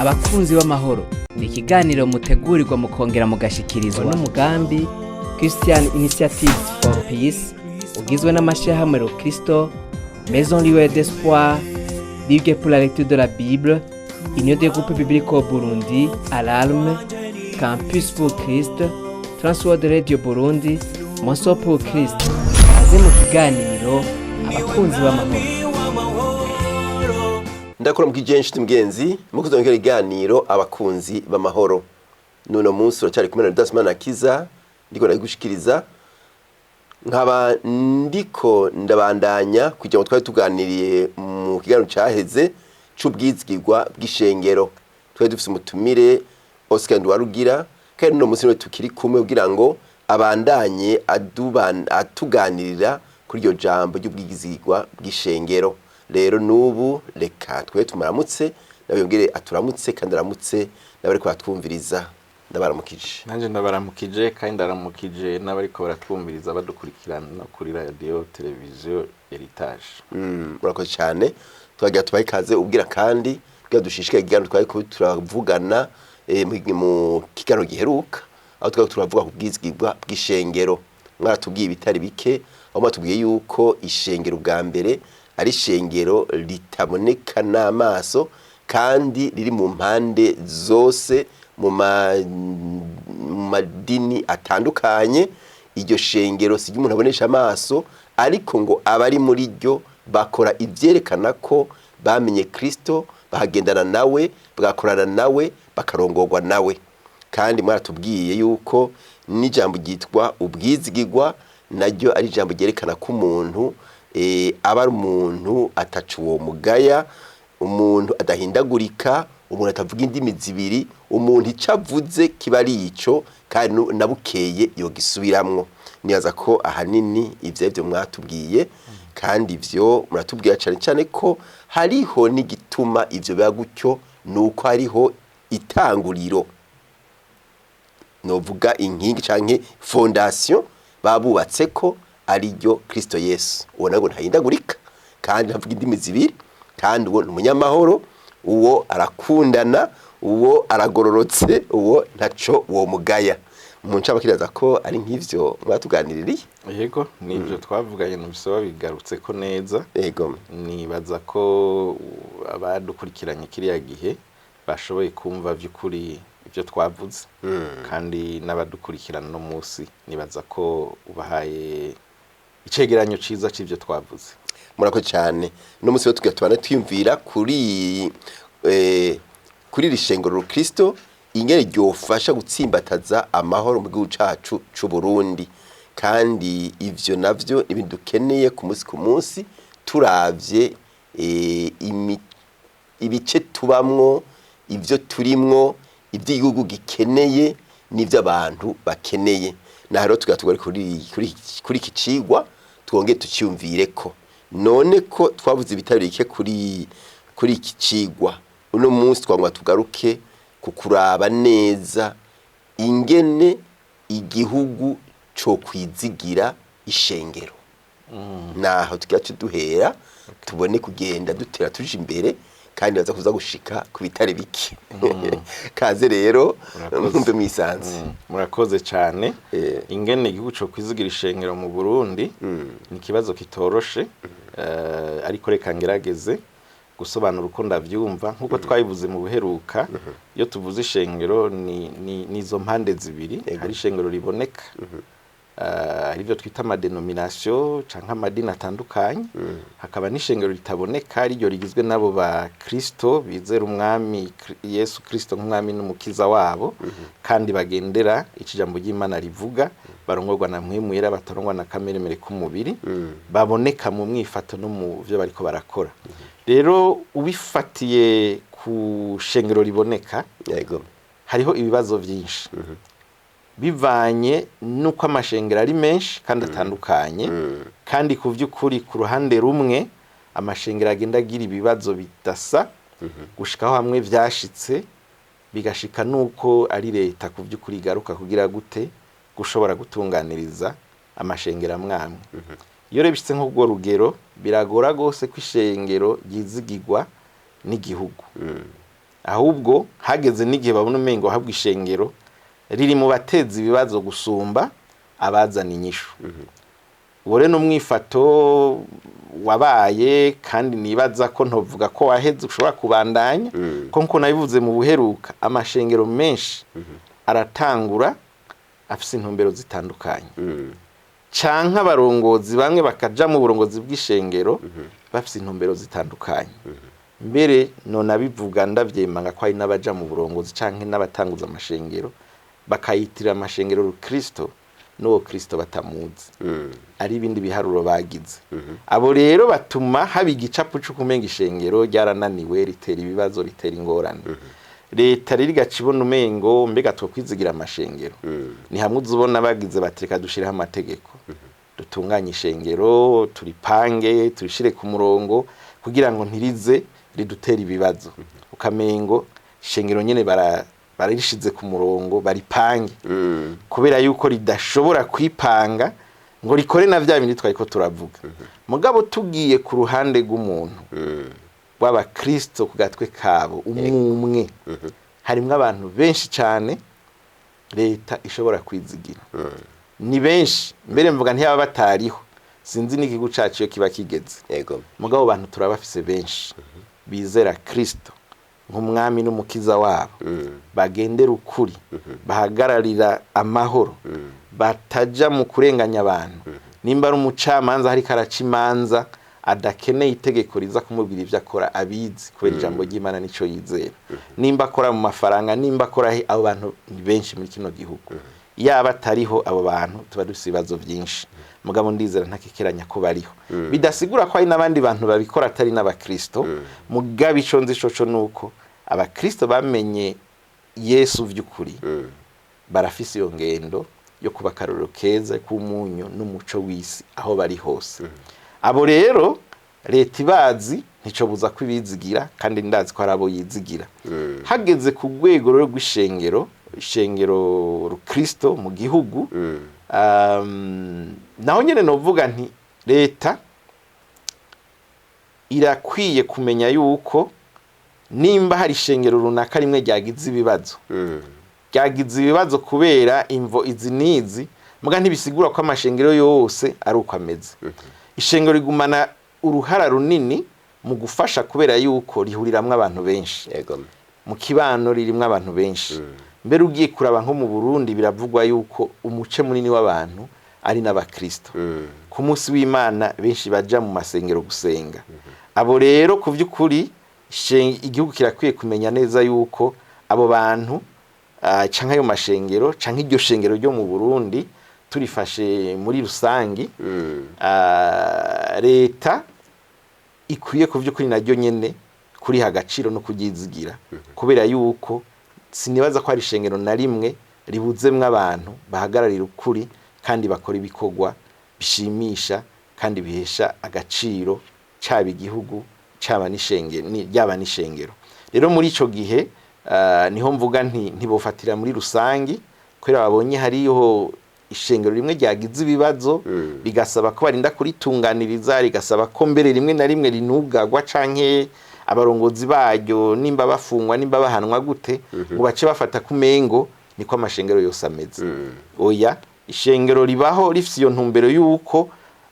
Abakunzi b'amahoro ni ikiganiro mutegurirwa mukongera mugashikirizwa n'umugambi Christian Initiative for Peace, ugizwe n'amashyirahamwe Rokristo, Maison Lueur d'Espoir, Ligue pour la lecture de la Bible, Union des groupes bibliques au Burundi, Alarme, Campus pour Christ, Transworld Radio Burundi, Moso pour Christ. Kaze mu kiganiro Abakunzi b'amahoro. Ndakora mu kijenshi nshuti mugenzi mukuze mu kiganiro Abakunzi b'amahoro. Nuno munsi uracyari kumwe na Rudasimana Akiza, ndiko ndabigushikiriza, nkaba ndiko ndabandanya kugira ngo twari tuganiriye mu kiganiro caheze c'ubwizigirwa bw'ishengero. Twari dufise umutumire Oscar Ndwarugira, kandi nuno munsi niwe tukiri kumwe kugira ngo abandanye atuganirira kuri iryo jambo ry'ubwizigirwa bw'ishengero. Rero n'ubu reka twe tumuramutse, nawe yongere aturamutse kandi aramutse n'abariko baratwumviriza. Ndabaramukije. Nanjye ndabaramukije, kandi ndaramukije n'abariko baratwumviriza, badukurikirana no kuri radiyo televiziyo Heritage. Murakoze cyane. Twagira tubahe ikaze ubwira kandi kugira dushishikaye ikiganiro twari ko turavugana mu kiganiro giheruka, aho twari turavuga ku bwizigirwa bw'ishengero. Mwaratubwiye ibitari bike, aho mwatubwiye yuko ishengero bwa mbere ari ishengero ritaboneka n'amaso kandi riri mu mpande zose, mu madini atandukanye. Iryo shengero si umuntu abonesha amaso, ariko ngo abari muri ryo bakora ibyerekana ko bamenye Kristo, bahagendana nawe, bagakorana nawe, bakarongorwa nawe. Kandi mwaratubwiye yuko n'ijambo ryitwa ubwizigirwa naryo ari ijambo ryerekana ko umuntu aba ari umuntu ataca uwo mugaya, umuntu adahindagurika, umuntu atavuga indimi zibiri, umuntu icyo avuze kiba ari ico kandi na bukeye yogisubiramwo. Nibaza ko ahanini ivyo arivyo mwatubwiye, kandi ivyo muratubwira cane cane ko hariho n'igituma ivyo biba gutyo, nuko hariho itanguriro, novuga inkingi canke fondation babubatse ko ariryo Kristo Yesu. Uwo nawe ntahindagurika kandi ntavuga indimi zibiri, kandi uwo ni umunyamahoro, uwo arakundana, uwo aragororotse, uwo ntaco uwo mugaya. Mu ncabakiraza ko ari nk'ivyo mwatuganiririye. Yego, nibyo twavuganye, nubisaba bigarutse ko neza. Yego. Nibaza ko abadukurikiranye kiriya gihe bashoboye kumva by'ukuri ibyo twavuze, kandi n'abadukurikirana no munsi nibaza ko ubahaye icegeranyo ciza c'ivyo twavuze. Murakoze cyane. No munsi rero tugira tubane twiyumvira kuri iri shengero Rukristo, ingene ryofasha gutsimbataza amahoro mu gihugu cacu c'u Burundi. Kandi ivyo navyo ni ibintu dukeneye ku munsi ku munsi, turavye ibice tubamwo, ivyo turimwo, ivyo igihugu gikeneye n'ivyo abantu bakeneye. Naho rero tugira tugore kuri iki cigwa, twongere tuciyumvireko. None ko twavuze ibitari bike kuri iki cigwa, uno munsi twagomba tugaruke ku kuraba neza ingene igihugu co kwizigira ishengero. Naho tugira tuduhera, tubone kugenda dutera tuja imbere, kandi baza kuza gushika ku bitari bike. Kaze rero. Murakoze. Mwumve mwisanze. Murakoze cyane. Ingene igihugu co kwizigira ishengero mu Burundi ni ikibazo kitoroshe, ariko reka ngerageze gusobanura uko ndavyumva. Nk'uko twabivuze mu buheruka, iyo tuvuze ishengero ni izo mpande zibiri. Hari ishengero riboneka, arivyo twita ama dénominations canke amadini atandukanye, hakaba n'ishengero ritaboneka, ariryo rigizwe n'abo ba Kristo bizera umwami Yesu Kristo nk'umwami n'umukiza wabo, kandi bagendera ico ijambo ry'Imana rivuga, barongorwa na Mpwemu Yera, batarongwa na kameremere k'umubiri, baboneka mu mwifato no mu vyo bariko barakora. Rero ubifatiye ku shengero riboneka, hariho ibibazo vyinshi bivanye n'uko amashengero ari menshi kandi atandukanye, kandi ku vy'ukuri ku ruhande rumwe amashengero agenda agira ibibazo bidasa, gushikaho hamwe vyashitse bigashika nuko ari leta ku vy'ukuri igaruka kugira gute gushobora gutunganiriza amashengero amwamwe. Iyo rero bishitse nk'urwo rugero, biragora gose ko ishengero ryizigirwa n'igihugu. Ahubwo hageze n'igihe babona umengo habwa ishengero riri mu bateza ibibazo gusumba abazana inyishu. Uwo rero n'umwifato wabaye, kandi nibaza ko ntovuga ko waheze, ushobora kubandanya, ko nkuko nabivuze mu buheruka, amashengero menshi aratangura afise intumbero zitandukanye, canke abarongozi bamwe bakaja mu burongozi bw'ishengero bafise intumbero zitandukanye. Mbere none abivuga ndavyemanga ko hari n'abaja mu burongozi canke n'abatanguza amashengero bakayitirira amashengero rukristo, n'uwo Kristo batamuzi, ari ibindi biharuro bagize. Abo rero batuma haba igicapu c'ukumenga ishengero ryarananiwe, ritera ibibazo, ritera ingorane. Leta rero igaca ibona umengo mbega twokwizigira amashengero? Ni hamwe uza ubona bagize bati: "Reka dushireho amategeko, dutunganye ishengero, turipange, turishire ku murongo kugira ngo ntirize ridutere ibibazo." Ukamengo ishengero nyene bararishize ku murongo, baripange, kubera yuko ridashobora kwipanga ngo rikore na vya bindi twariko turavuga. Mugabo tugiye ku ruhande rw'umuntu w'abakristo ku gatwe kabo umwe umwe, harimwo abantu benshi cyane leta ishobora kwizigira, ni benshi mbere. Mvuga ntiyaba batariho, sinzi n'igihugu cacu iyo kiba kigeze. Mugabo abantu turabafise benshi bizera Kristo nk'umwami n'umukiza wabo, bagendera ukuri, bahagararira amahoro, bataja mu kurenganya abantu. Nimba ari umucamanza hariko araca imanza, adakeneye itegeko riza kumubwira ibyo akora, abizi kubera ijambo ry'Imana nico yizera. Nimba akora mu mafaranga, nimba akora he, abo bantu ni benshi muri kino gihugu. Yaba atariho abo bantu, tuba dufise ibibazo byinshi. Mugabo ndizera ntakekeranya ko bariho. Bidasigura ko hari n'abandi bantu babikora atari n'abakristo. Mugabo ico nzi coco nuko abakristo bamenye Yesu vy'ukuri barafise iyo ngendo yo kuba akarorero keza k'umunyu n'umuco w'isi aho bari hose. Abo rero leta ibazi, nticobuza ko ibizigira, kandi ndazi ko hari abo yizigira. Hageze ku rwego rero rw'ishengero, ishengero rukristo mu gihugu, naho nyene novuga nti leta irakwiye kumenya yuko nimba hari ishengero runaka rimwe ryagize ibibazo, ryagize ibibazo kubera imvo izi n'izi, muga ntibisigura ko amashengero yose ari uko ameze. Ishengero rigumana uruhara runini mu gufasha, kubera yuko rihuriramwo abantu benshi, mu kibano ririmwo abantu benshi. Mbere ugiye kuraba nko mu Burundi, biravugwa yuko umuce munini w'abantu ari n'abakristo. Ku munsi w'Imana benshi baja mu masengero gusenga. Abo rero ku by'ukuri igihugu kirakwiye kumenya neza yuko abo bantu, canke ayo mashengero, canke iryo shengero ryo mu Burundi turifashe muri rusangi, leta ikwiye ku by'ukuri naryo nyene kuriha agaciro no kuryizigira, kubera yuko sinibaza ko hari ishengero na rimwe ribuzemwo abantu bahagararira ukuri kandi bakora ibikorwa bishimisha kandi bihesha agaciro caba igihugu, caba n'ishengero, ryaba n'ishengero. Rero muri ico gihe, niho mvuga nti ntibofatira muri rusangi kubera babonye hariho ishengero rimwe ryagize ibibazo, bigasaba ko barinda kuritunganiriza, rigasaba ko mbere rimwe na rimwe rinugagwa, canke abarongozi baryo nimba bafungwa, nimba bahanwa gute, ngo bace bafata kumengo niko amashengero yose ameze. Oya, ishengero ribaho rifise iyo ntumbero yuko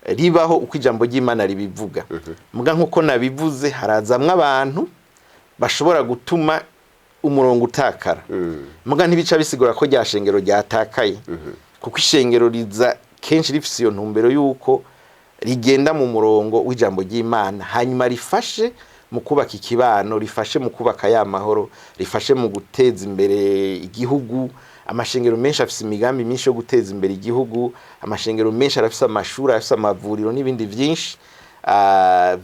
ribaho uko ijambo ry'Imana ribivuga. Muga nkuko nabivuze, harazamwo abantu bashobora gutuma umurongo utakara, muga ntibica bisigura ko rya shengero ryatakaye, kuko ishengero riza kenshi rifise iyo ntumbero yuko rigenda mu murongo w'ijambo ry'Imana, hanyuma rifashe mu kubaka ikibano, rifashe mu kubaka ya mahoro, rifashe mu guteza imbere igihugu. Amashengero menshi afise imigambi myinshi yo guteza imbere igihugu. Amashengero menshi arafise amashuri, arafise amavuriro n'ibindi byinshi.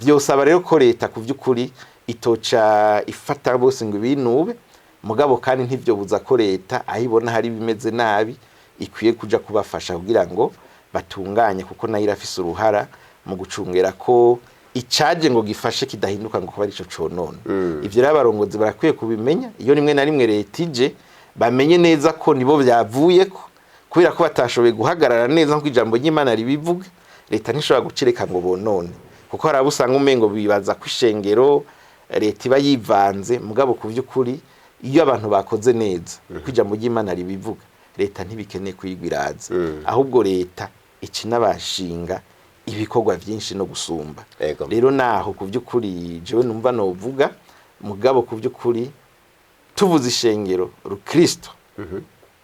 Vyosaba rero ko leta ku by'ukuri itoca ifata bose ngo ibinube. Mugabo kandi ntivyobuza ko leta aho ibona hari bimeze nabi ikwiye kuja kubafasha kugira ngo batunganye, kuko nayo irafise uruhara mu gucungera ko icaje ngo gifashe kidahinduka ngo kuba arico conona. Ivyo rero abarongozi barakwiye kubimenya. Iyo rimwe na rimwe leta ije, bamenye neza ko nibo vyavuyeko, kubera ko batashoboye guhagarara neza nk'uko ijambo ry'Imana ribivuga. Leta ntishobora gucereka ngo bonone, kuko hari abo usanga umengo bibaza ko ishengero leta iba yivanze. Mugabo ku by'ukuri iyo abantu bakoze neza, uko ijambo ry'Imana ribivuga, leta ntibikeneye kuyigwiraza, ahubwo leta ica inabashinga ibikorwa byinshi no gusumba. Rero naho ku by'ukuri jewe numva novuga. Mugabo ku by'ukuri tuvuze ishengero rukristo,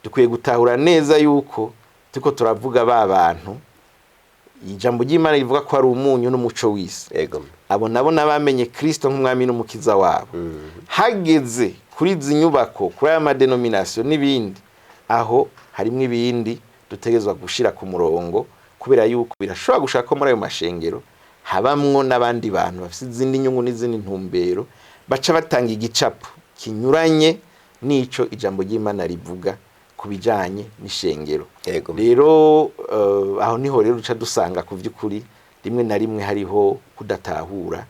dukwiye gutahura neza yuko turiko turavuga ba bantu ijambo ry'Imana rivuga ko ari umunyu n'umuco w'isi. Abo nabo n'abamenye Kristo nk'umwami n'umukiza wabo. Hageze kuri izi nyubako, kuri aya madenomination n'ibindi, aho harimo ibindi dutegerezwa gushira ku murongo, kubera yuko birashobora gushaka ko muri ayo mashengero habamwo n'abandi bantu bafite izindi nyungu n'izindi ntumbero, baca batanga igicapo kinyuranye n'ico ijambo ry'Imana rivuga ku bijanye n'ishengero. Rero aho niho rero duca dusanga ku by'ukuri rimwe na rimwe hariho kudatahura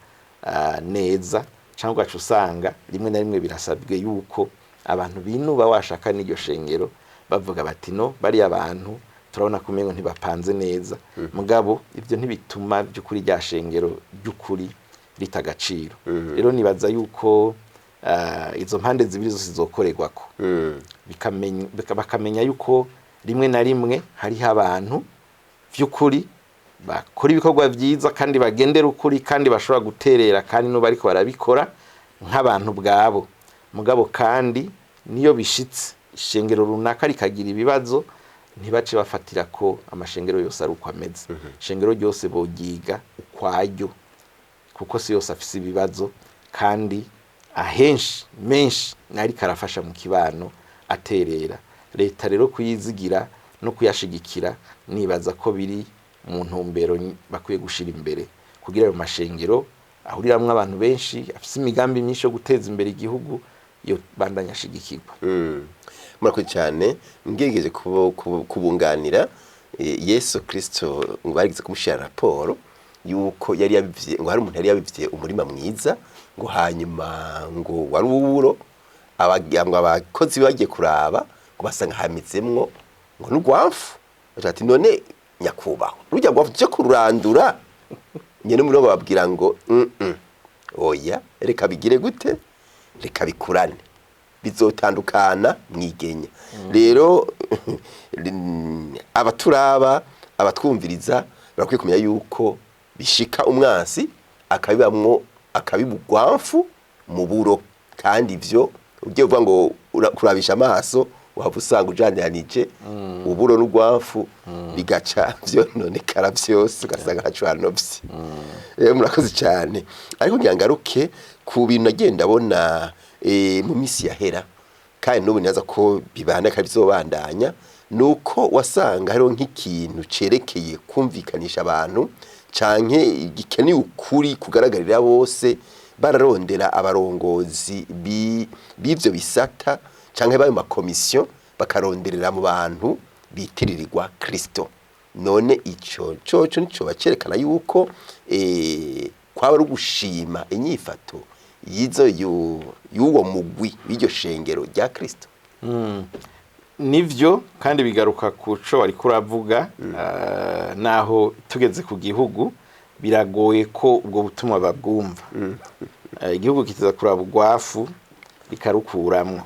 neza, cyangwa ugaca usanga rimwe na rimwe birasabwe yuko abantu binuba washaka n'iryo shengero, bavuga bati: "No bariya bantu turabona ko umengo ntibapanze neza." Mugabo ibyo ntibituma by'ukuri rya shengero ry'ukuri rita agaciro. Rero nibaza yuko izo mpande zibiri zose zokorerwako, bakamenya yuko rimwe na rimwe hariho abantu by'ukuri bakora ibikorwa byiza kandi bagendera ukuri kandi bashobora guterera, kandi n'ubu ariko barabikora nk'abantu bwabo. Mugabo kandi niyo bishitse ishengero runaka rikagira ibibazo, ntibace bafatira ko amashengero yose ari uko ameze. Ishengero ryose bogiga ukwaryo, kuko si yose afise ibibazo, kandi ahenshi menshi ariko arafasha mu kibano, aterera. Leta rero kuyizigira no kuyashigikira, nibaza ko biri mu ntumbero bakwiye gushira imbere, kugira ayo mashengero ahuriramwo abantu benshi, afise imigambi myinshi yo guteza imbere igihugu, yo bandanya ashigikirwa. Murakoze cyane. Ngerageje kubunganira, Yesu Kristo ngo barigeze kumushyira raporo yuko yari yabivye, ngo hari umuntu yari yabivye umurima mwiza, ngo hanyuma ngo wari uwuro, ngo abakozi bagiye kuraba ngo basanga hamezemwo ngo n'urwamfu. Baca ati: "None nyakubahwa, rujya rwamfu tuje kururandura?" Nyene umurima bababwira ngo: Oya, reka bigire gute, reka bikurane, bizotandukana mwigenya." Rero abaturaba, abatwumviriza barakwiye kumenya yuko bishika umwansi akabibamwo, akabiba urwamfu mu buro, kandi ivyo ugiye uvuga ngo kurabisha amaso, waba usanga ujaniranije uburo n'urwamfu, bigaca vyononekara vyose, ugasanga ntaco wanovye. Rero murakoze cyane. Ariko ngira ngaruke ku bintu nagiye ndabona mu minsi yahera, kandi n'ubu nibaza ko bibana kandi bizobandanya, nuko wasanga hariho nk'ikintu cerekeye kumvikanisha abantu canke gikeneye ukuri kugaragarira bose, bararondera abarongozi b'ivyo bisata canke b'ayo makomisiyo, bakaronderera mu bantu bitiririrwa Kristo. None ico coco nico bacerekana yuko kwaba ari ugushima inyifato y'izo y'uwo mugwi w'iryo shengero rya Kristo? Nivyo, kandi bigaruka ku co wariko uravuga. Naho tugeze ku gihugu, biragoye ko ubwo butumwa babwumva. Igihugu kiteza kuraba urwafu rikarukuramwo.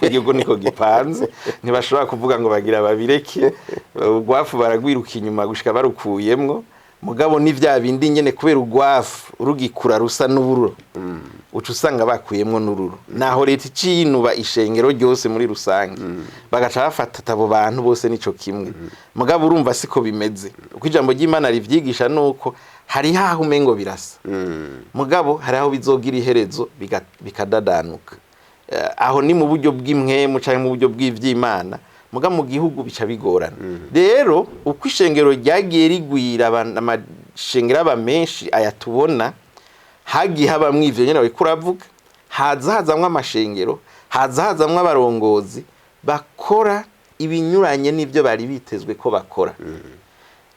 Igihugu niko gipanze, ntibashobora kuvuga ngo bagira babireke. Urwafu baragwiruka inyuma gushika barukuyemwo. Mugabo ni vya bindi nyene, kubera urwafu rugikura rusa n'ubururu, uca usanga bakuyemwo n'ururo. Naho leta iciyinuba ishengero ryose muri rusange, bagaca bafata abo bantu bose nico kimwe. Mugabo urumva siko bimeze. Uko ijambo ry'Imana rivyigisha nuko hari haho umengo birasa, mugabo hari aho bizogira iherezo bikadadanuka. Aho ni mu buryo bw'impwemu canke mu buryo bw'ivy'Imana, muga mu gihugu bica bigorana. Rero uko ishengero ryagiye rigwira, amashengero aba menshi aya tubona, hagiye habamwo ivyo nyene wariko uravuga. Haza hazamwo amashengero, haza hazamwo abarongozi bakora ibinyuranye n'ivyo bari bitezwe ko bakora,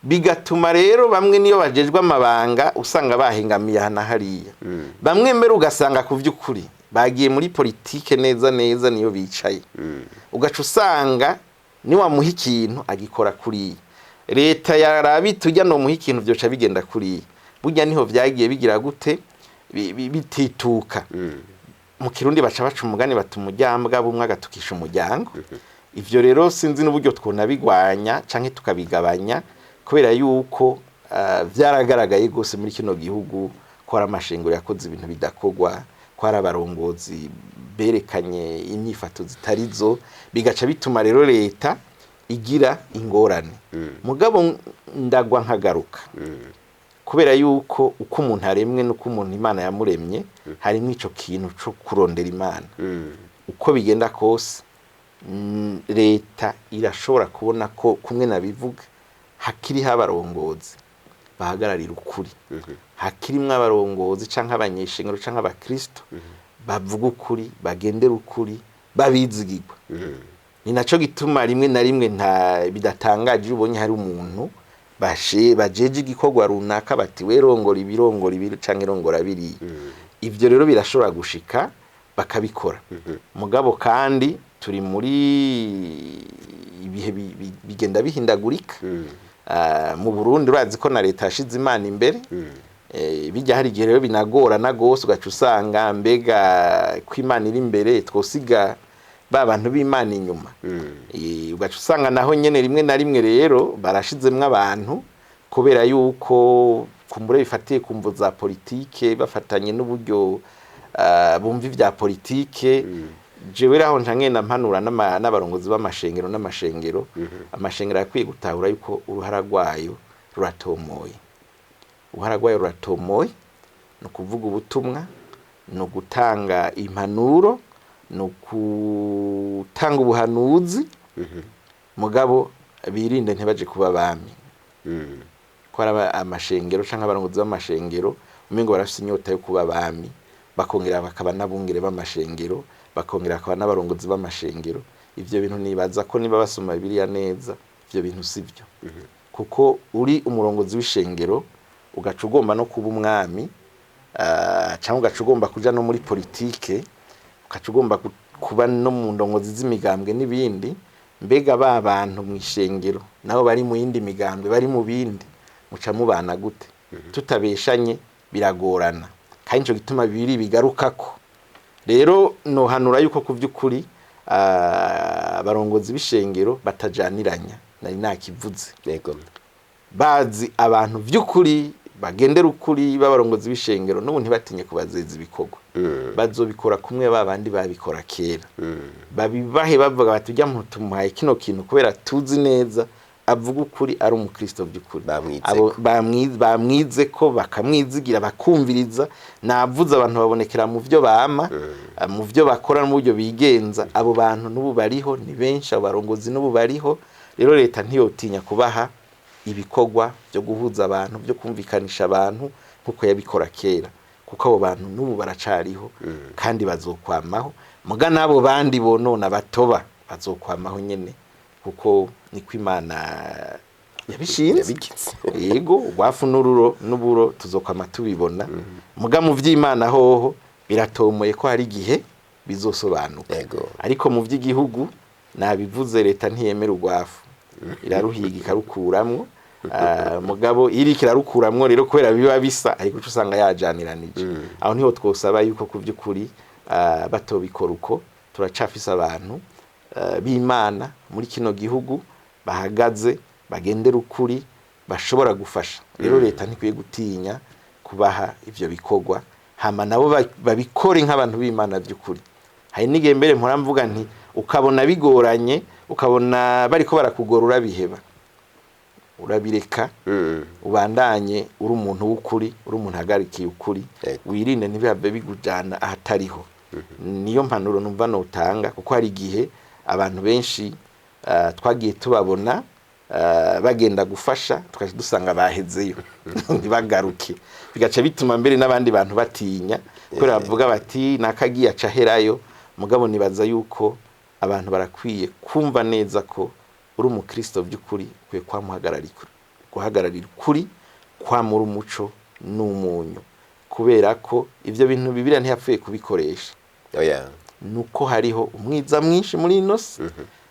bigatuma rero bamwe niyo bajejwe amabanga usanga bahengamiye aha na hariya. Bamwe mbere ugasanga ku vy'ukuri bagiye muri politike neza neza, niyo bicaye, ugaca usanga niwamuha ikintu agikora kuriya, leta yarabita ujya nomuha ikintu vyoca bigenda kuriya. Burya niho vyagiye bigira gute. bitituka. Mu Kirundi baca baca umugani bati umuryango bumwe agatukisha umuryango. Ivyo rero sinzi n'uburyo twonabigwanya canke tukabigabanya, kubera yuko vyaragaragaye gose muri kino gihugu ko hari amashengero yakoze ibintu bidakorwa, ko hari abarongozi berekanye inyifato zitarizo, bigaca bituma rero leta igira ingorane. Mugabo ndagwa nkagaruka, kubera yuko uko umuntu aremwe n'uko umuntu Imana yamuremye, harimo ico kintu co kurondera Imana. Uko bigenda kose, leta irashobora kubona ko kumwe nabivuga hakiriho abarongozi bahagararira ukuri, hakirimwo abarongozi canke abanyeshengero canke abakristo bavuga ukuri, bagendera ukuri, babizigirwa. Ni naco gituma rimwe na rimwe nta bidatangaje iyo ubonye hari umuntu bajeje igikorwa runaka, bati we rongora ibi, rongora ibi canke rongora biriya. Ivyo rero birashobora gushika bakabikora. Mugabo kandi turi muri ibihe bigenda bihindagurika. Mu Burundi urazi ko na leta yashize Imana imbere. Bijya hari igihe rero binagorana gose, ugaca usanga mbega ko Imana iri imbere twosiga ba bantu b'Imana inyuma. Ugaca usanga naho nyene rimwe na rimwe rero barashizemwo abantu kubera yuko kumbure bifatiye ku mvo za politike, bafatanye n'uburyo bumva ivya politike. Jewe raho nca ngenda mpanura n'abarongozi b'amashengero n'amashengero. Amashengero akwiye gutahura yuko uruhara rwayo ruratomoye. Uruhara rwayo ruratomoye, ni ukuvuga ubutumwa, ni ugutanga impanuro, ni ukutanga ubuhanuzi. Mugabo birinde ntibaje kuba abami, ko hari amashengero canke abarongozi b'amashengero umengo barafise inyota yo kuba abami, bakongera bakaba n'abungere b'amashengero, bakongera bakaba n'abarongozi b'amashengero. Ivyo bintu nibaza ko niba basoma Bibiliya neza, ivyo bintu sivyo, kuko uri umurongozi w'ishengero ugaca ugomba no kuba umwami, cyangwa ugaca ugomba kuja no muri politike, ugaca ugomba kuba no mu ndongozi z'imigambwe n'ibindi, mbega ba bantu mu ishengero nabo bari mu yindi migambwe, bari mu bindi, muca mubana gute? Tutabeshanye biragorana, kandi nico gituma bibiri bigarukako. Rero nohanura yuko ku by'ukuri abarongozi b'ishengero batajaniranya, nari nakivuze. Bazi abantu by'ukuri bagendera ukuri b'abarongozi b'ishengero, n'ubu ntibatinye kubazeza ibikorwa. Bazobikora kumwe ba bandi babikora kera, babibahe bavuga bati ujya tumuhaye kino kintu kubera tuzi neza avuga ukuri, ari umukristo by'ukuri. Bamwize. Abo bamwize ko bakamwizigira, bakumviriza. Navuze abantu babonekera mu byo bama, mu byo bakora, mu buryo bigenza. Abo bantu n'ubu bariho, ni benshi. Abo barongozi n'ubu bariho. Rero leta ntiyotinya kubaha ibikorwa byo guhuza abantu, byo kumvikanisha abantu, nkuko yabikora kera, kuko abo bantu n'ubu baracariho kandi bazokwamaho. Muga n'abo bandi bonona batoba bazokwamaho nyene, kuko niko Imana yabishinze. Yabigize. Yego, urwafu n'ururo n'uburo tuzokwama tubibona. Muga mu vy'Imana hoho biratomoye ko hari igihe bizosobanuka. Ariko mu vy'igihugu nabivuze, leta ntiyemera urwafu, iraruhiga ikarukuramwo. Mugabo iriko irarukuramwo rero kubera biba bisa, ariko uca usanga yajaniranije. Aho niho twosaba yuko ku vy'ukuri batobikora uko. Turacafise abantu b'Imana muri kino gihugu bahagaze, bagendera ukuri, bashobora gufasha. Rero leta ntikwiye gutinya kubaha ivyo bikorwa, hama nabo babikore nk'abantu b'Imana by'ukuri. Hari n'igihe mbere mpora mvuga nti ukabona bigoranye, ukabona bariko barakugora, urabiheba, urabireka, ubandanye uri umuntu w'ukuri, uri umuntu ahagarikiye ukuri. Wirinde ntibihave bigujana ahatariho. Niyo mpanuro numva notanga, kuko hari igihe abantu benshi twagiye tubabona bagenda gufasha, tukaca dusanga bahezeyo ntibagaruke, bigaca bituma mbere n'abandi bantu batinya, kubera bavuga bati nakagiye aca aherayo. Mugabo nibaza yuko abantu barakwiye kumva neza ko uri umukristo by'ukuri ukwiye guhagararira ukuri, kwamura umuco n'umunyu, kubera ko ivyo bintu Bibiliya ntiyapfuye kubikoresha. Oya. Nuko hariho umwiza mwinshi muri ino si,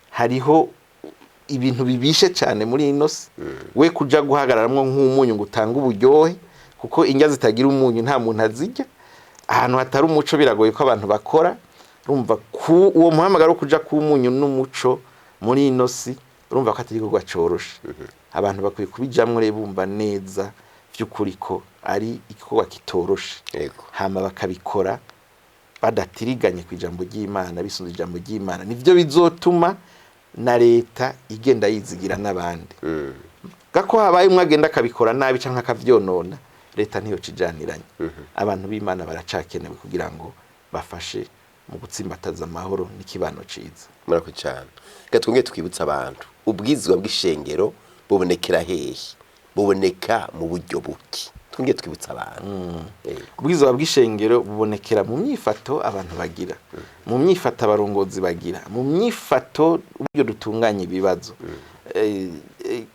hariho ibintu bibishe cyane muri ino si. We kuja guhagararamwo nk'umunyu ngo utange uburyohe, kuko indya zitagira umunyu nta muntu azirya. Ahantu hatari umuco biragoye ko abantu bakora. Urumva ku uwo muhamagaro wo kuja ku munyu n'umuco muri ino si, urumva ko atari igikorwa coroshe. Abantu bakwiye kubijamwo rero bumva neza vy'ukuri ko ari igikorwa kitoroshe, hama bakabikora badatiriganye ku ijambo ry'Imana, bisunze ijambo ry'Imana. Nivyo bizotuma na leta igenda yizigira n'abandi. Gako habaye umwe agenda akabikora nabi canke akavyonona, leta ntiyo cijaniranye. Abantu b'Imana baracakenewe kugira ngo bafashe mu gutsimbataza amahoro n'ikibano ciza. Murakoze cyane. Reka twongere twibutse abantu, ubwizigwa bw'ishengero bubonekera hehe? Buboneka mu buryo buki? Twongere twibutse abantu. Ubwizigwa bw'ishengero bubonekera mu myifato abantu bagira, mu myifato abarongozi bagira, mu myifato uburyo dutunganya ibibazo.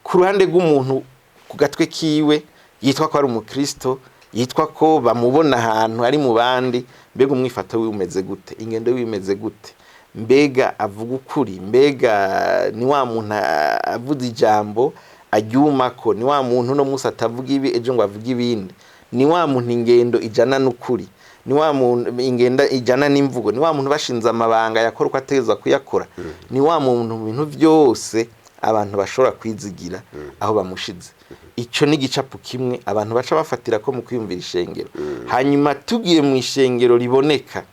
Ku ruhande rw'umuntu ku gatwe kiwe yitwa ko ari umukristo, yitwa ko bamubona ahantu ari mu bandi, mbega umwifato wiwe umeze gute? Ingendo wiwe imeze gute? Mbega avuga ukuri? Mbega ni wa muntu avuze ijambo aryumako? Ni wa muntu uno munsi atavuga ibi, ejo ngo avuge ibindi? Ni wa muntu ingendo ijana n'ukuri? Ni wa muntu ingenda ijana n'imvugo? Ni wa muntu bashinze amabanga yakora uko ategerezwa kuyakora? Ni wa muntu mu bintu byose abantu bashobora kwizigira aho bamushize? Ico ni igicapo kimwe abantu baca bafatira ko mu kwiyumvira ishengero. Hanyuma tugiye mu ishengero riboneka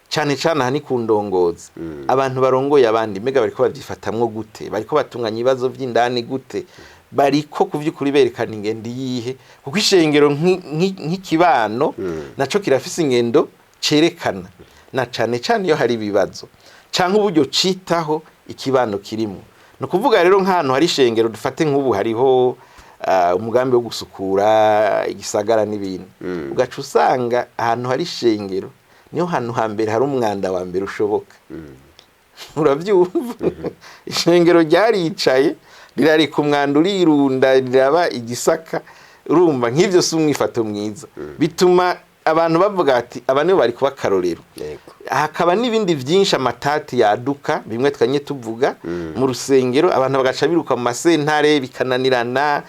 cyane cyane aha ni ku ndongozi, abantu barongoye abandi, mbega bariko babyifatamwo gute? Bariko batunganya ibibazo by'indani gute? Bariko ku vy'ukuri berekana ingendo iyihe? Kuko ishengero nk'ikibano naco kirafise ingendo cerekana, na cane cane iyo hari ibibazo canke uburyo citaho ikibano kirimo. Ni ukuvuga rero nk'ahantu hari ishengero, dufate nk'ubu hariho umugambi wo gusukura igisagara n'ibindi, ugaca usanga ahantu hari ishengero niho hantu hambere hari umwanda wa mbere ushoboka. Urabyumva, ishengero ryaricaye rirarika umwanda urirunda, riraba igisaka. Urumva nk'ibyo si umwifato mwiza, bituma abantu bavuga ati aba nibo bari kuba akarorero. Hakaba n'ibindi byinshi, amatati yaduka, bimwe twanye tuvuga mu rusengero, abantu bagaca biruka mu masentare bikananirana.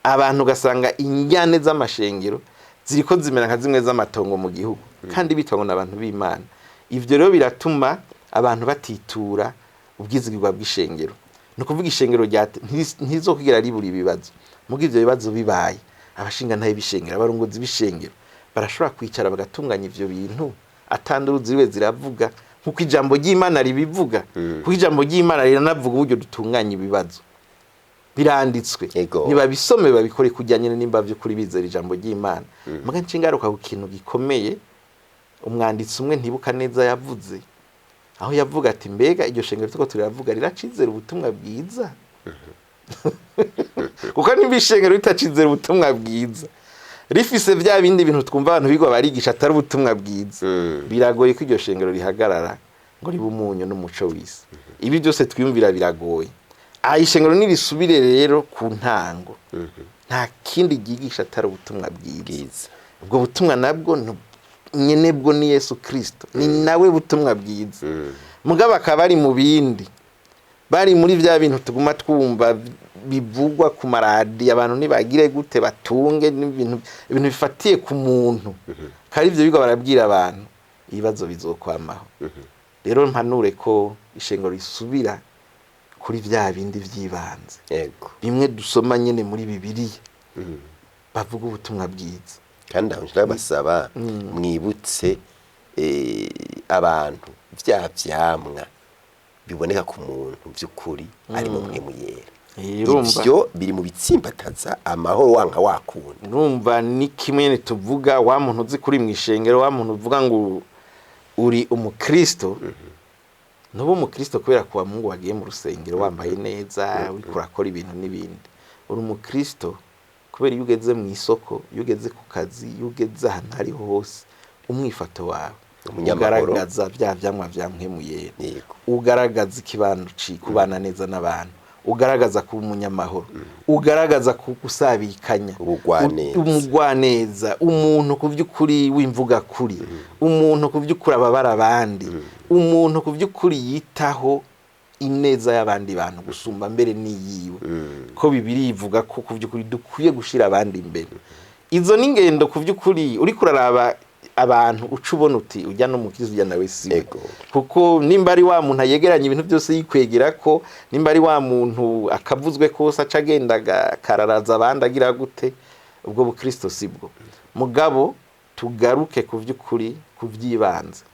Abantu ugasanga injyane z'amashengero ziriko zimera nka zimwe z'amatongo mu gihugu, kandi bitwa ngo ni abantu b'Imana. Ivyo rero biratuma abantu batitura ubwizigirwa bw'ishengero. Ni ukuvuga ishengero ntirizokwigira ribura ibibazo. Muga ivyo bibazo bibaye, abashingantahe b'ishengero, abarongozi b'ishengero barashobora kwicara bagatunganya ivyo bintu atanduru ziriwe ziravuga, nkuko ijambo ry'Imana ribivuga, kuko ijambo ry'Imana riranavuga uburyo dutunganya ibibazo, biranditswe. Nibabisome babikore kujyanye nimba vy'ukuri bizera ijambo ry'Imana. Muga ncingaruka ku kintu gikomeye umwanditsi umwe ntibuka neza yavuze, aho yavuga ati mbega iryo shengero turiko turavuga riracizera ubutumwa bwiza? Kuko nimba ishengero ritacizera ubutumwa bwiza, rifise vya bindi bintu twumva abantu bigwa barigisha atari ubutumwa bwiza, biragoye ko iryo shengero rihagarara ngo ribe umunyu n'umuco w'isi. Ibi byose twiyumvira biragoye. Aha ishengero nirisubire rero ku ntango, nta kindi ryigisha atari ubutumwa bwiza. Bwiza. Ubwo butumwa nabwo nyene bwo ni Yesu Kristo, ni nawe butumwa bwiza. Mugabo akaba ari mu bindi, bari muri vya bintu tuguma twumva bivugwa ku maradi, abantu ntibagire gute batunge n'ibintu, ibintu bifatiye ku muntu, kandi ivyo bigo barabwira abantu, ibibazo bizokwamaho. Rero mpanure ko ishengero risubira kuri vya bindi vy'ibanze, bimwe dusoma nyene muri Bibiliya, bavuga ubutumwa bwiza. Kandi aho nshaka mwibutse abantu vya vyamwa biboneka ku muntu by'ukuri ari mu mwe yera. Urumva, ivyo biri mu bitsimbataza amahoro wanka wakunda. Urumva ni kimwe nyene tuvuga, wa muntu uzi kuri mw'ishengero, wa muntu uvuga ngo uri umukristo, ntuba umukristo kubera kuwa Mungu wagiye mu rusengero wambaye neza, uriko urakora ibintu n'ibindi. Uri umukristo kubera iyo ugeze mu isoko, iyo ugeze ku kazi, iyo ugeze ahantu ariho hose, umwifato wawe Umunyamahoro. ugaragaza vya vyamwa vya mpwemu yera, ugaragaza ikibano kubana neza n'abantu, ugaragaza kuba umunyamahoro, ugaragaza gusabikanya, Ubugwaneza. Umugwaneza, umuntu ku by'ukuri w'imvuga kuri, umuntu ku by'ukuri ababara abandi, umuntu ku by'ukuri yitaho ineza y'abandi bantu gusumba mbere n'iyiwe, ko Bibiliya ivuga ko ku by'ukuri dukwiye gushira abandi imbere. Izo ni ingendo ku by'ukuri uriko uraraba. abantu uca ubona uti ujya no mukristo, ujya nawe siwe. Ego. Kuko nimba ari wa muntu ayegeranya ibintu byose yikwegera ko, nimba ari wa muntu akavuzwe kose aca agenda akararaza abandi agira gute, ubwo bukristo sibwo. Mugabo tugaruke ku by'ukuri, ku by'ibanze.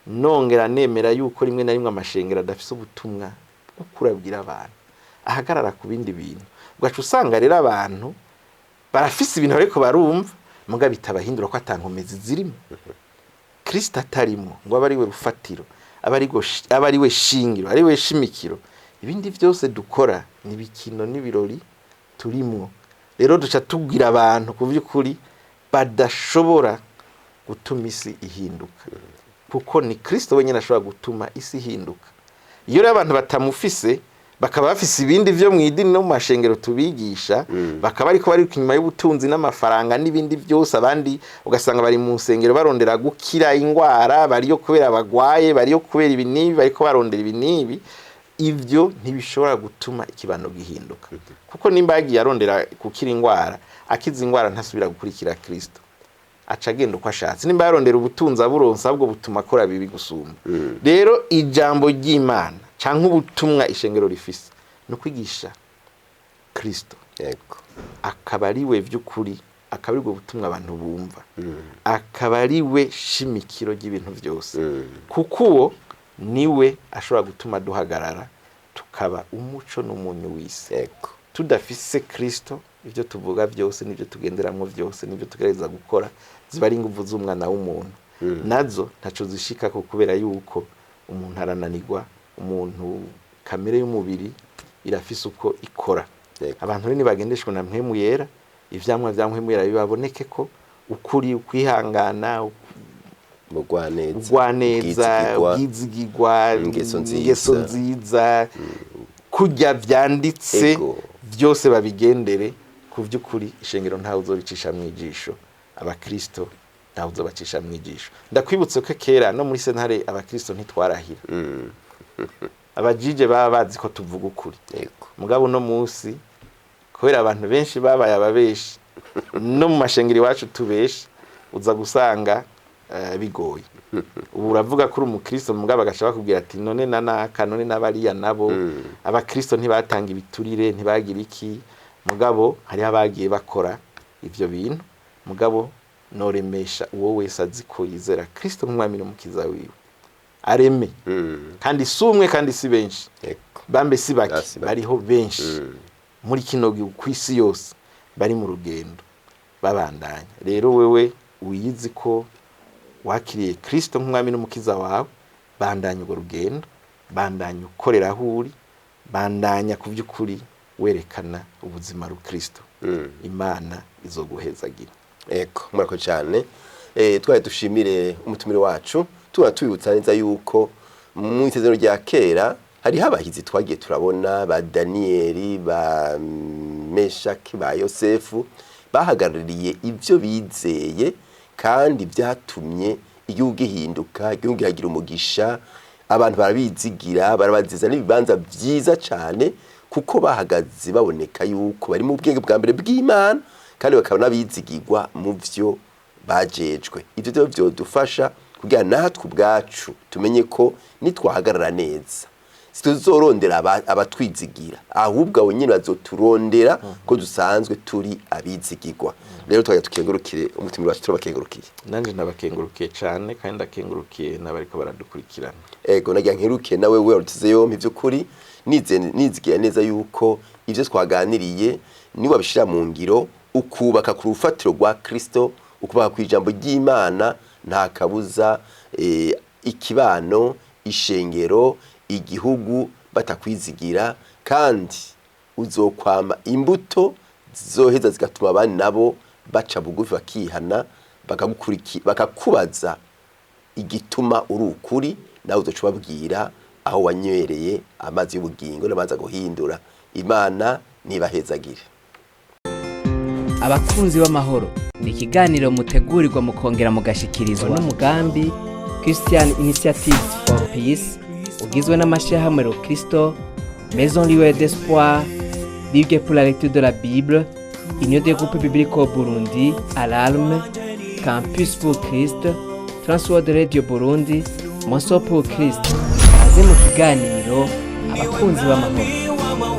Nongera nemera yuko rimwe na rimwe amashengero adafise ubutumwa bwo kurabwira abantu, ahagarara ku bindi bintu, ugaca usanga rero abantu barafise ibintu ariko barumva, muga bitabahindura ko atankomezi zirimo. Kristo atarimo ngo abe ari we rufatiro, abe ari we shingiro, ari we shimikiro, ibindi byose dukora ni ibikino n'ibirori turimwo. Rero duca tubwira abantu ku by'ukuri badashobora gutuma isi ihinduka, kuko ni Kristo wenyine ashobora gutuma isi ihinduka. Iyo rero abantu batamufise, bakaba bafise ibindi byo mu idini no mu mashengero tubigisha, bakaba ariko bari inyuma y'ubutunzi n'amafaranga n'ibindi byose, abandi ugasanga bari mu nsengero barondera gukira ingwara, bariyo kubera bagwaye, bariyo kubera ibi n'ibi, bariko barondera ibi n'ibi, ibyo ntibishobora gutuma ikibano gihinduka. Kuko nimba yagiye arondera gukira ingwara, akiza ingwara ntasubira gukurikira Kristo, aca agenda uko ashatse. Nimba yarondera ubutunzi, aburonsa, ahubwo butuma akora bibi gusumba. Rero ijambo ry'Imana canke ubutumwa ishengero rifise ni ukwigisha Kristo, akaba ari we by'ukuri, akaba ari bwo butumwa abantu bumva, akaba ari we shimikiro ry'ibintu byose, kuko uwo niwe ashobora gutuma duhagarara tukaba umuco n'umunyu w'isi. Tudafise Kristo, ibyo tuvuga byose n'ibyo tugenderamo byose n'ibyo tugerageza gukora ziba ari ingufu z'umwana w'umuntu, nazo ntaco zishikako, kubera yuko umuntu arananirwa, umuntu kamere y'umubiri irafise uko ikora. Abantu rero nibagendeshwa na Mpwemu Yera, ivyamwa vya Mpwemu Yera bibaboneke ko ukuri, ukwihangana, Mugwaneza, ubugwaneza, ubwizigirwa, ubwizigirwa, ingeso nziza. Ingeso nziza, kurya vyanditse, byose babigendere. Ku by'ukuri ishengero ntawe uzoricisha mu ijisho, abakristo ntawe uzobacisha mu ijisho. Ndakwibutse ko kera no muri sentare abakristo ntitwarahira, abajije baba bazi ko tuvuga ukuri. Mugabo uno munsi kubera abantu benshi babaye ababeshi, no mu mashengero iwacu tubesha, uza gusanga bigoye. Ubu uravuga ko uri umukristo, mugabo bagaca bakubwira ati none na naka, none n'abariya nabo. Abakristo ntibatanga ibiturire, ntibagira iki, mugabo hariho abagiye bakora ivyo bintu. Mugabo noremesha uwo wese azi ko yizera Kristo nk'umwami n'umukiza wiwe, areme. Kandi si umwe, kandi si benshi, bambe si bake. Ah, si bake. Bariho benshi muri kino gihugu, ku isi yose, bari mu rugendo babandanya. Rero wewe wiyizi ko wakiriye Kristo nk'umwami n'umukiza wawe, bandanya urwo rugendo, bandanya ukorera aho uri, bandanya ku by'ukuri werekana ubuzima rukristo, Imana izoguhezagira. Ego, murakoze cyane. Twari dushimire umutumire wacu, tuba tubibutsa neza yuko mu isezerano rya kera hariho abahizi twagiye turabona, ba Daniyeli, ba Meshaki, ba Yosefu, bahagarariye ibyo bizeye kandi byatumye igihugu gihinduka, igihugu gihagira umugisha, abantu barabizigira, barabaziza n'ibibanza byiza cyane, kuko bahagaze baboneka yuko bari mu bwenge bwa mbere bw'Imana, kandi bakaba n'abizigirwa mu byo bajejwe. Ibyo byo byodufasha kugira natwe ubwacu tumenye ko nitwahagarara neza situzorondera abatwizigira, ahubwo abo nyine bazoturondera ko dusanzwe turi abizigirwa. Rero twajya tukengurukire umutima wacu, turabakengurukiye. Nanjye ndabakengurukiye cyane, kandi ndakengurukiye n'abariko baradukurikirana. Ego, nagira nkeruke nawe we warutize yompi. By'ukuri nizigira neza yuko ibyo twaganiriye niwabishira mu ngiro, ukubaka ku rufatiro rwa Kristo, ukubaka ku ijambo ry'Imana, nta kabuza ikibano, ishengero, igihugu batakwizigira, kandi uzokwama imbuto zizoheza zigatuma abandi nabo baca bugufi, bakihana, bakakubaza igituma uri ukuri, nawe uzoca ubabwira aho wanywereye amazi y'ubugingo n'amazi aguhindura. Imana ntibahezagire. Abakunzi b'amahoro, ni ikiganiro mutegurirwa mukongera mugashikirizwa n'umugambi Christian Initiatives for Peace, ugizwe n'amashyirahamwe Rokristo, Maison Lieu d'Espoir, Ligue pour la lecture de la Bible, Union des groupes bibliques au Burundi, Alarme. Campus pour Christ, Transworld Radio Burundi, Moso pour Christ. Kaze mu kiganiro abakunzi b'amahoro.